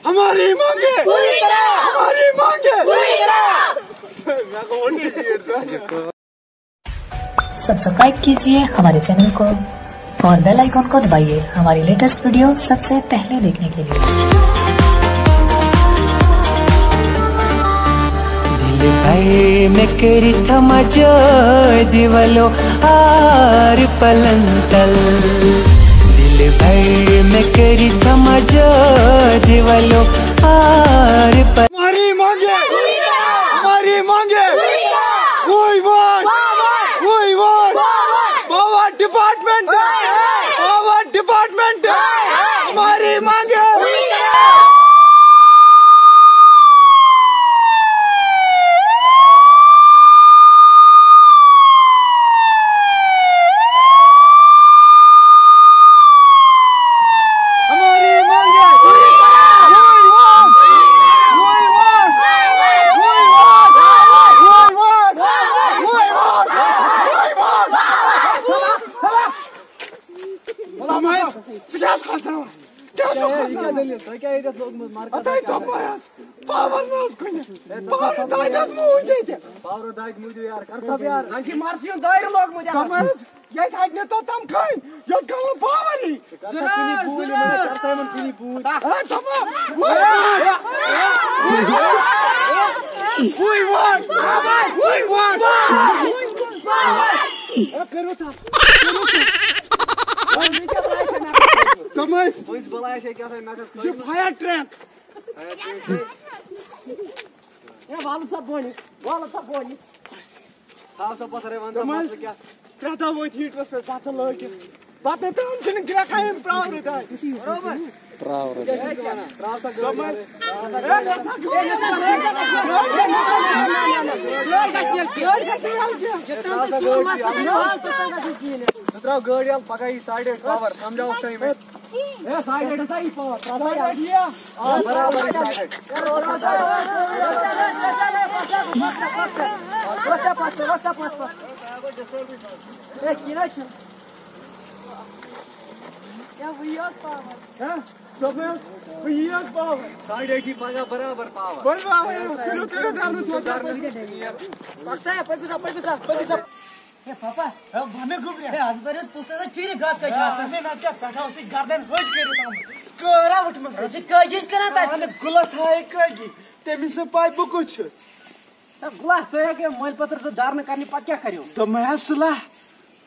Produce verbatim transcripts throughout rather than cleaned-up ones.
ہماری مانگے پوری کرو۔ ہماری مانگے پوری کرو۔ سبسکرائب कीजिए हमारे चैनल को और बेल आइकन को दबाइए हमारी लेटेस्ट वीडियो सबसे पहले देखने के लिए। दिल भर में करी थमा जो दिवलो आर पलंतल। दिल भर में करी थमा जो दिवलो आर पल हमारी मांगे, हमारी मांगे। We want, we want power department, power department। हमारी मांगे। हमारी मांगे। ژٕ کیٛاہ چھُکھ کھوژناوان؟ کیٛاہ چھُکھ کھوژناوان؟ تۄہہِ کیٛاہ ییٚتٮ۪تھ لوگمُت مارکیٹ؟ اَتھ ہَے دوٚپمَے حظ، پاوَر نہ حظ کُنہِ۔ پاوَر تۄہہِ حظ موٗدۍ ییٚتہِ۔ پاورٕ دادِ موٗدِو یار، کر ژھۄپ یار۔ زَن چھِ مرثی ہُنٛد دٲیرٕ لوگمُت یَتھ۔ دوٚپمَے حظ، ییٚتہِ ہَٹہِ نہٕ توٚتام کھٔنۍ، یوٚت کَل نہٕ پاوَر یی۔ کر سا کُنی بوٗلۍ یِمَن، کر سا یِمَن کُنی بوٗلۍ۔ آ، دوٚپمَے۔ We want! We want! We want! دوٚپمَے حظ، تُہٕنٛز بَلاے چھےٚ کیٛاہ تام نَکھَس یہِ کھٲجمٕژ۔ Fire truck۔ ہے، والہٕ سا بۄنہِ، والہٕ سا بۄنہِ۔ تھاو سا پَتھرے، وَن سا دوٚپمَے حظ، مسلہٕ کیٛاہ؟ ترٛےٚ دۄہ وٲتۍ heaterس پٮ۪ٹھ بَتہٕ لٲگِتھ۔ بَتہٕ ترٛاوُن چھُنہٕ گرٛٮ۪کھٕے یِم پرٛاورٕ دۄہہِ۔ بَرابر۔ کیٛاہ چھُکھ وَنان؟ ترٛاو سا گٲڑۍ۔ دوٚپمَے حظ، ہے، مےٚ سا گٲڑۍ۔ ژٕ ترٛاو گٲڑۍ یَلہٕ، پَگاہ یی ساڑِ ٲٹھِ power، سَمجھاوُکھ سا یِمَے۔ ہے، ساڑِ ٲٹھِ ہسا یی power، ترٛاو سا یَلہٕ۔ آ، برابر یہِ ساڑِ ٲٹھِ۔ وَس سا پَتھ، وَس سا پَتھ، پَتھ۔ ہے، کِنہٕ چھُ؟ ہے، وۄنۍ یی حظ power۔ ہہ؟ دوٚپمَے حظ، وۄنۍ یی حظ power۔ ساڑِ ٲٹھِ یی پگاہ برابر power۔ ؤلِو، آ، ؤلِو، تُلِو، تُلِو، دَرنہٕ ژوٚٹ۔ دَرنہٕ۔ پَکھ سا، پَکھ سا، پَکھ سا۔ ہے پاپا۔ ہے وَنہٕ گوٚبریا۔ ہے آز بَرٮ۪س پوٚژھ ہسا چیٖرِتھ گاسہٕ کَچہِ آسان۔ اَہَنہِ نَتہٕ کیٛاہ پٮ۪ٹھٕ اوسُے گردَن ۂج کٔرِتھ آمُت۔ کٲرا وٕٹھمٕژ۔ ژٕ چھِ کٲگِج کران تَتہِ۔ اَہَنہِ گُلَس ہایے کٲگی۔ تٔمِس نہٕ پَے بہٕ کُس چھُس۔ ہے گُلا، تُہۍ ہیٚکِو مٲلۍ پٔتٕر زٕ دَرنہٕ کَرنہِ، پَتہٕ کیٛاہ کَریو؟ دوٚپمَے حظ صُلح،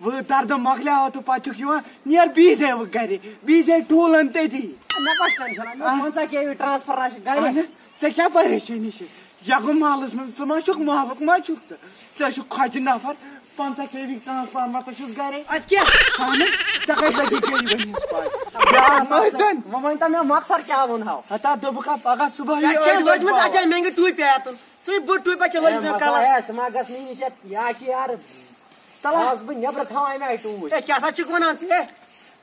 وۄنۍ دَردٕ مۄکلیو تہٕ پَتہٕ چھُکھ یِوان، نیر بیٚیہِ جایہِ وۄنۍ گَرِ، بیٚیہِ جایہِ ٹوٗلَن تٔتی۔ مےٚ کۄس tension؟ مےٚ آ۔ پنٛژاہ کے وی transformer چھِ گَرِ۔ اَہَنہِ، ژےٚ کیٛاہ پریشٲنی چھِ؟ یَتھ گوٚو محلَس منٛز، ژٕ ما چھُکھ محلُک ما چھُکھ ژٕ؟ ژٕ چھُکھ کھۄژِ نفر، پنٛژاہ کے وی transformer ژٕ چھُس گرے۔ اَدٕ کیٛاہ؟ اہنُو، ژےٚ کَتہِ لَگی غریٖبَن ہِنٛز پَے؟ بیٛاکھ مٲرۍتَن۔ وۄنۍ ؤنۍ تو مےٚ مۄخصر کیٛاہ ووٚن ہاو؟ ہتا دوٚپُکھ ہا پگاہ صُبحٲے ژےٚ چھے ٲٹھِ لٲجمٕژ بجہِ اَتھ جایہِ مٮ۪نٛگہٕ ٹوٗپۍ پٮ۪تھ۔ ژٕ ہے بٔڑ ٹوٗپۍ پٮ۪تھ چھے اے لٲجمٕژ مےٚ مۄکلاو کَلَس۔ ہے، ژٕ ما گژھ نہٕ یہِ ژےٚ یا کہِ یارٕ تَلہ۔ آز بہٕ نٮ۪برٕ تھاوان اَمہِ آیہِ ٹوٗپۍ۔ ہے، کیٛاہ سا چھُکھ وَنان ژٕ؟ ہے،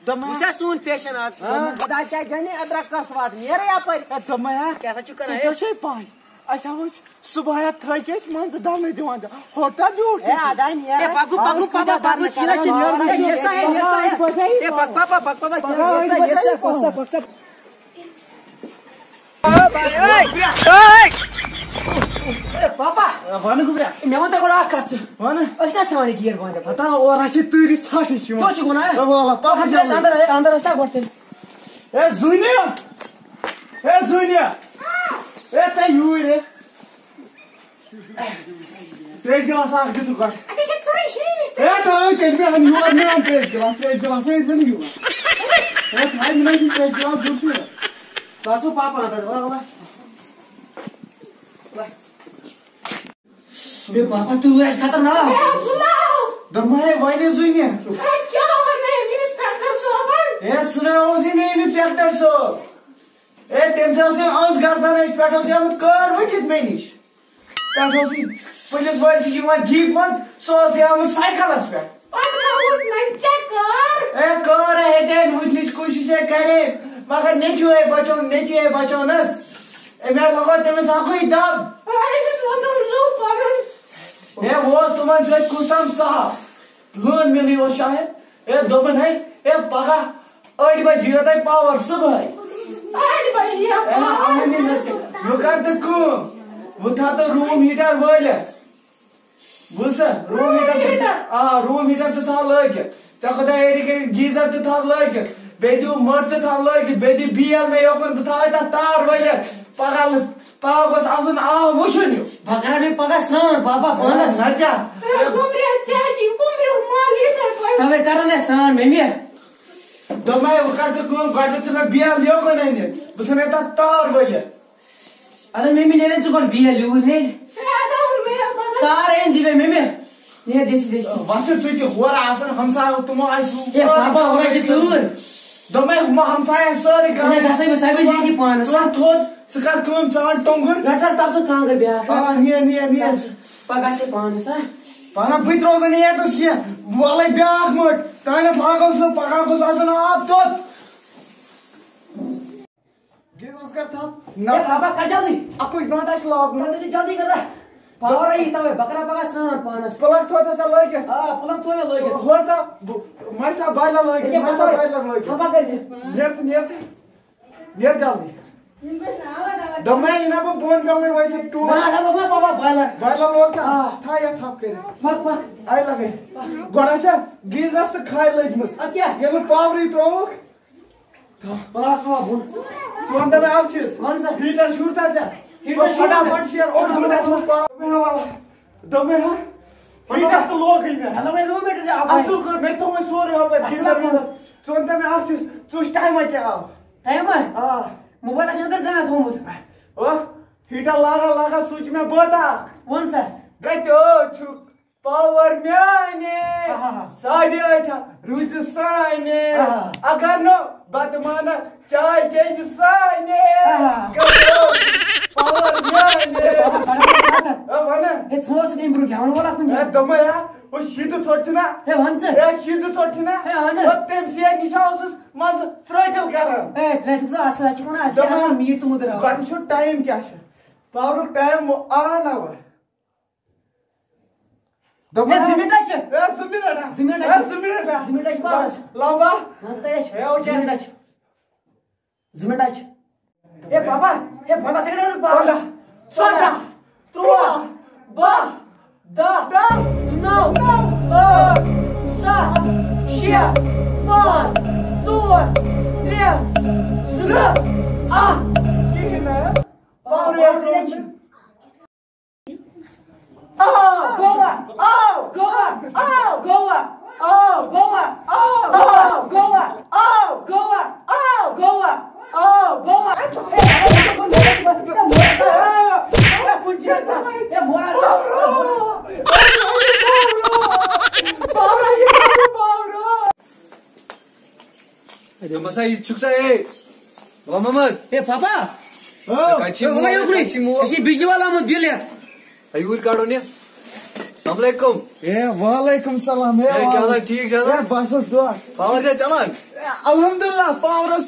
دوٚپمَے۔ وٕچھ سا سون fashion آز۔ ہاں، خۄدا کیٛاہ جانہِ اَدرَک کَس واتہِ، نیرَے یَپٲرۍ۔ ہے، دوٚپمَے ہا، کیٛاہ سا چھُکھ کَران، ژےٚ ہے؟ کیٛاہ چھے پَے؟ اَسہِ ہا وٕچھ صُبحٲے ہا تھٔکۍ أسۍ، مان ژٕ دَمٕے دِوان تہٕ ہوٚٹ تَتھ بیوٗٹھ۔ ہے، اَدٕ ہا نیر۔ ہے، پَکُو، پَکُو، پَکُو، پَکُو، نیرو، نیرو، نیرو، نیرو، نیرو، نیرو۔ ہے، پَکھ، پَکھ، پَکھ، پَکھ، پَکھ، پَکھ، پَکھ، پَکھ، پَکھ۔ ہے، پاپا۔ آ، وَنہٕ گوٚبرا۔ مےٚ وَن تہٕ گۄڈٕ اَکھ کَتھ ژٕ۔ وَنہٕ۔ أسۍ کَتہِ تھاوان یہِ گیر بانٛڈٕ؟ ہتا اورٕ ہا چھِ تۭرِس ژھَٹھ ہِش یِوان۔ کیٛاہ چھُکھ وَنان؟ ہے، وَلہٕ، پَکھ ہے، جلدی۔ اَندَر، ہے، اَندَر ٲسۍ نا گۄڈٕ تیٚلہِ۔ ہے، زوٗنہِ۔ ہے، زوٗنہِ۔ ہے، ژےٚ یوٗرۍ، ہے۔ ترٛیش گِلاس اکھ دِتُکھ گۄڈٕ۔ اَتہِ چھِ تُرٕنۍ شیٖش تہِ۔ ہے، ترٛٲو تیٚلہِ مےٚ اَن یور، مےٚ اَن ترٛیش گِلاس، ترٛیش گِلاس ہے، أنۍ زِ نہٕ یور۔ ہے، تھاے مےٚ نہ چھُنہٕ ترٛیش گِلاس ضروٗرتٕے نہٕ۔ بہٕ اَژو پاپہٕ اَندَر، وَلہٕ، وَلہٕ۔ ہے پاپا، تۭر آسہِ خطرناک۔ ہے، بُلاو۔ دوٚپمَے وۄنۍ زُنہِ۔ ہے، کیٛاہ وَنَے أمۍ inspector صٲبَن؟ ہے، سُہ نہ اوسُے نہٕ inspector صٲب۔ ہے، تٔمۍ سٕے ٲس أمۍ أنٛز گردَن، أسۍ پٮ۪ٹھ ٲس آمٕژ کٲر وٕٹھِتھ مےٚ نِش۔ پٮ۪ٹھ اوس یہِ پُلِس وٲلۍ چھِ یِوان جیٖپہِ منٛز، سُہ اوس یہِ آمُت سایکَلَس پٮ۪ٹھ۔ پَتہٕ ما ووٚن مےٚ ژےٚ کٲر؟ ہے، کٲر ہے ہیٚتہِ أمۍ وٕچھنٕچ کوٗشِش ہے کَرے، مگر نیٚچوٗ ہے بَچوو، نیٚچی ہے بَچوونَس۔ أمۍ ہے لَگوو تٔمِس اَکُے دَب۔ ہے، أمِس ووٚنُم زُو پَنُن۔ ہے، اوس تِمَن سۭتۍ کُس تام صاحب۔ لون مِلٕے اوس شاید۔ ہے، دوٚپُن ہے، ہے، پگاہ ٲٹھِ بجہِ یِیو تۄہہِ power صُبحٲے۔ ٲٹھِ بجہِ یِیو ہے، power؟ اَہَن۔ تھاو تو روم ہیٹر وٲلِتھ۔ بوٗزتھا؟ روم ہیٹر تہِ، آ، روم ہیٹر تہِ تھاو لٲگِتھ۔ ژےٚ خۄداے ہیٚرِ کٔرِتھ گیٖزر تہِ تھاو لٲگِتھ۔ بیٚیہِ دِیِو مٔٹ تہِ تھاو لٲگِتھ۔ بیٚیہِ دِ بیل مےٚ یوکُن، بہٕ تھاوَے تَتھ تار ؤلِتھ۔ پگاہ، پگاہ گوٚژھ آسُن آب وٕچھُن ہیوٗ۔ بہٕ کرا بیٚیہِ پگاہ سرٛان، بابا، پانس۔ نہ کیٛاہ؟ اے، گوٚبریا، ژےٚ چھِ پُمبریُک مَل یِتھَے پٲٹھۍ۔ تَوَے کران اَسہِ سرٛان، مٔمی۔ دوٚپمَے، وۄنۍ کر ژٕ کٲم، گۄڈٕ دِ ژٕ مےٚ بیل یوکُن أنِتھ۔ بہٕ ژھٕنَے تَتھ تار ؤلِتھ۔ اَدٕ مٔمی نیرن ژٕ گۄڈٕ بیل یوٗرۍ نیر۔ ہے، اَدٕ ووٚن مےٚ، پَتہٕ تار أنۍ زِ مےٚ مٔمی۔ نیر دٔستی دٔستی۔ وۄتھٕ ژٕ تہِ ہورٕ آسان ہمسایو تِمو آسہِ ہُہ ہے، پابا، اورٕ چھِ تۭر۔ دوٚپمَے، ہُمو ہمسایہِ آسہِ سٲرٕے ہے، کانٛہہ۔ گژھے بہٕ، ژٕ ہے چھِ ییٚتی پانَس، ژٕ وَن تھوٚد، ژٕ کر کٲم، ژٕ اَن ٹۄنٛگُر۔ رَٹ، رَٹ، تَتھ ژٕ کانٛگٕر بیٛاکھ۔ آ، نیر، نیر، نیر۔ پَکھ گژھے پانَس، ہا؟ پانہ بہٕ تہِ روزان ییٚتَس یہِ۔ وَلَے بیٛاکھ مٔٹ، تانٮ۪تھ لاگو سُہ، پَگاہ گوٚژھ آسُن آب توٚت۔ گیٖزرَس کر تھپھ۔ نہ۔ ہے بابا، کر جلدی۔ اَکُے گٲنٛٹہٕ چھُ لاگُن۔ تَتھ تہِ جلدی کر۔ پاور آیی توے، بہٕ کرا پگاہ سرٛان پانَس۔ پٕلگ تھوٚو تہٕ ژےٚ لٲگِتھ۔ آ، پٕلگ تھوٚو مےٚ لٲگِتھ۔ ہورٕ تھاو، بہٕ، مَچہِ تھاو بایلَر لٲگِتھ، ییٚکیٛاہ مَچہِ تھاو پَتہٕ بایلَر لٲگِتھ۔ تھپھ کر زِ۔ نیر ژٕ، نیر ژٕ۔ نیر جلدی۔ دوٚپمَے، یہِ نہ بہٕ بۄن پٮ۪مَے ؤسِتھ ٹوٗر۔ نہ، نہ، دوٚپمَے بابا، بایلَر۔ بایلَر لوگ تہٕ آ۔ تھاو یَتھ تھپھ کٔرِتھ۔ پَک، پَک۔ آے لَگَے۔ گۄڈٕ ہا چھا گیٖزرَس تہٕ کھالہِ لٔجمٕژ۔ اَدٕ کیٛاہ؟ ییٚلہِ نہٕ پاورٕے ترٛووُکھ۔ پلاس پٮ۪وان بۄن۔ ژٕ وَن تہٕ مےٚ اَکھ چیٖز۔ وَن سا۔ ہیٖٹر شوٗر تھا ژےٚ؟ ہیٖٹر شوٗر۔ فٹافٹ شیر۔ اوٚڑ گٲنٛٹہٕ چھُ پاور۔ دوٚپمَے ہا، دوٚپمَے ہا۔ ہیٖٹر تہٕ لوگٕے مےٚ۔ مےٚ لوگمَے روٗم ہیٖٹر ژےٚ اَپٲرۍ۔ اَصٕل کوٚر، مےٚ تھوٚومَے سورُے ہُپٲرۍ۔ اَصٕل ہا کوٚر۔ ژٕ وَن تہٕ مےٚ اَکھ چیٖز، ژٕ وٕچھ ٹایما کیٛاہ آو۔ ٹایما؟ آ۔ موبایلَس چھُ أنٛدٕر گنٛڈ تھوٚومُت۔ او، ہیٖٹر لاگان لاگان سُچ مےٚ بٲتھا اَکھ۔ وَن سا۔ گَتہِ ٲ چھُکھ؟ پاور میانہِ آہا۔ ساڑِ ٲٹھِ روٗزِ سانہِ۔ آہا۔ اگر نہٕ بتہٕ مانکھ، چاے چیٚیہِ سانہِ۔ آہا۔ گژھو پاور میانہِ۔ اے بابا، بڑٕ بڑٕ کتھ۔ اے ونہٕ۔ ہے، ژٕ اوسُکھ أمۍ برونٛہہ گٮ۪وَن وول اَکھ کُنہِ جایہِ۔ اے دوٚپمَے ہا، ہُہ شیٖدٕ ژھوٚٹ چھُنہ؟ ہے، وَن ژٕ۔ ہے، شیٖدٕ ژھوٚٹ چھُنہ؟ ہے، اَہَن۔ ہُہ تٔمۍ سٕے نِش اوسُس منٛزٕ ژرٛٲٹِل کران۔ ہے، تیٚلہِ چھُکھ ژٕ اَصٕل، اَتھ چھِ وَنان، اَتھ چھِ دوٚپمَے ہا، آسان میٖٹھ تہٕ مُدٕر آوُر۔ گۄڈٕ وٕچھو ٹایم کیٛاہ چھُ۔ پاورُک ٹایم آو نہ وۄنۍ۔ دوٚپمَے ہے، زٕ مِنٹ ہا چھِ۔ ہے، زٕ مِنٹ ہا۔ زٕ مِنٹ ہا ہے، چھِ۔ زٕ مِنٹ ہا۔ زٕ مِنٹ ہا چھِ بَس۔ لَمبا۔ وَن تہٕ أسۍ۔ ہے، او کیٛاہ زٕ مِنٹ ہا چھِ۔ زٕ مِنٹ ہا چھِ۔ ہے پاپا، ہے پنٛداہ سیکنڈ ہا چھِ پاپا۔ پنٛداہ۔ ژۄداہ۔ تُرٛواہ۔ باہ۔ دَہ۔ دَہ۔ نَو۔ نَو۔ ٲٹھ۔ سَتھ۔ شےٚ۔ پانٛژھ۔ ژور۔ ترٛےٚ۔ زٕ۔ اَکھ۔ کِہیٖنۍ نہٕ۔ پاورٕے آو نہٕ۔ آو۔ گوٚوا۔ آو۔ گوٚوا۔ آو۔ گوٚوا۔ آو۔ گوٚوا۔ آو۔ گوٚوا۔ آو۔ گوٚوا۔ آو۔ گوٚوا۔ آو۔ گوٚوا۔ ہے، مورا۔ دوٚپمَس ہا، یہِ تہِ چھُکھ ژٕ، اے، غلام محمد۔ ہے، پاپا۔ ہاں۔ کَتہِ چھِ ہے، وۄنۍ مول، یوکُنٕے۔ کَتہِ چھِ مول؟ أسۍ چھِ بجلی والا آمُت بِل ہٮ۪تھ۔ ہے، یوٗرۍ کَڑُن یہِ۔ السلام علیکم۔ ہے، وعلیکم السلام۔ ہے، ہے، کیٛاہ وعلیکم۔ حال، ٹھیٖک چھا حظ؟ ہے، بس حظ دُعا۔ پاور چھا چلان؟ ہے، الحمدللہ، پاورس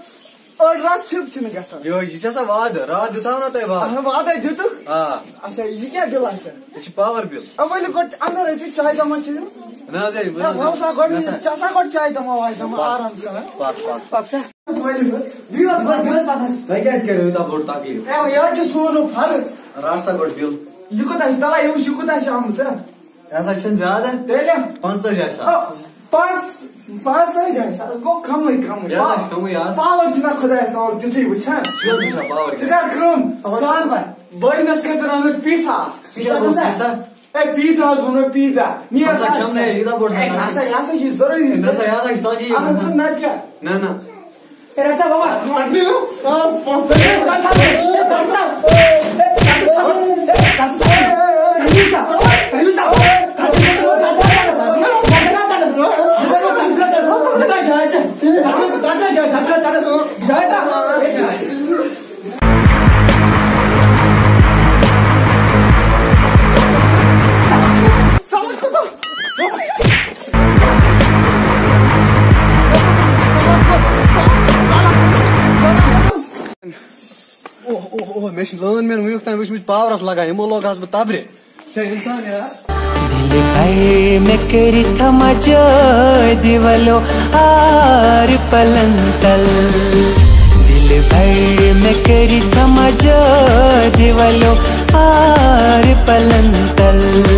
أڑ رژھ ژھِپ چھِنہٕ گژھان۔ یہِ، یہِ چھا سا وعدٕ؟ راتھ دیُتہو نا تۄہہِ وعدٕ؟ اہن، وعدے دِتُکھ۔ آ۔ اچھا، یہِ کیٛاہ بِل آسہِ؟ یہِ چھِ پاور بِل۔ آ، ؤلِو گۄڈٕ اندر أژِو، چاے دما چیٚیِو۔ نہ حظ، ہے، وۄنۍ ہے، حظ، وَلہٕ سا گۄڈٕ نہ سا۔ چےٚ سا گۄڈٕ چاے دما واے دما پَک۔ آرام سان۔ پَک، پَک۔ پَک سا۔ ؤلِو، بِہِو حظ، بِہِو حظ پَتھَر۔ تۄہہِ کیٛازِ کَریو یوٗتاہ بوٚڑ تکلیٖف؟ ہے، یہِ حظ چھِ سونُک فرض۔ رَٹ سا گۄڈٕ بِل۔ یہِ کوٗتاہ چھُ؟ تَلہ، یہِ وٕچھ، یہِ کوٗتاہ چھُ آمُت، ہا؟ یہِ ہسا چھِنہٕ زیادٕ۔ تیٚلہِ؟ پنٛژتٲجی ساس۔ آ، پانٛژھ، پانٛژتٲجی ساس گوٚو کمٕے، کمٕے۔ یہِ ہسا چھِ کمٕے آز۔ پاور چھُنہ خۄدایَس حوالہٕ تیُتھُے وٕچھان۔ یہِ حظ وٕچھان پاور ژٕ کیٛاہ؟ کر کٲم، پاور ژٕ اَن بٔڑ نَس خٲطرٕ اَنُن پیٖسا اَکھ۔ ژٕ کیٛاہ گوٚو پیٖسا؟ ہے، پیٖزا حظ ووٚن مےٚ، پیٖزا۔ نیر نہ سا، حظ۔ کھٮ۪مہٕ نے، یوٗتاہ بوٚڑ سا ہے، نہ سا، یہِ ہسا چھِ ضروٗری۔ نہ سا، یہِ ہسا چھِ تَتھ یی۔ اَہَن سا، نَتہٕ کیٛاہ؟ نہ، نہ۔ ہے، رَٹ سا بابا۔ رَٹ نہٕ۔ آ، پانٛژھ۔ ہے، کَتھ ژھاوُن؟ ہے، کَتھ ژھاوُن؟ ہے، کَتھ ژھاوُن؟ ہے، کَتھ ژھاوُن؟ رٔٹِو سا۔ رٔٹِو سا۔ اوہ، اوہ، اوہ، مےٚ چھِ لٲن مین وٕنیُک تام وٕچھمٕژ پاورَس لگان، یِمو لوگ آز بہٕ تبرِ۔ چھا اِنسان یار؟ دِلہِ بھر مےٚ کٔرِتھ مجٲدِ ولو آر پلن تل۔ دِلہِ بھر مےٚ کٔرِتھ جادِ ولو آر پلن تل۔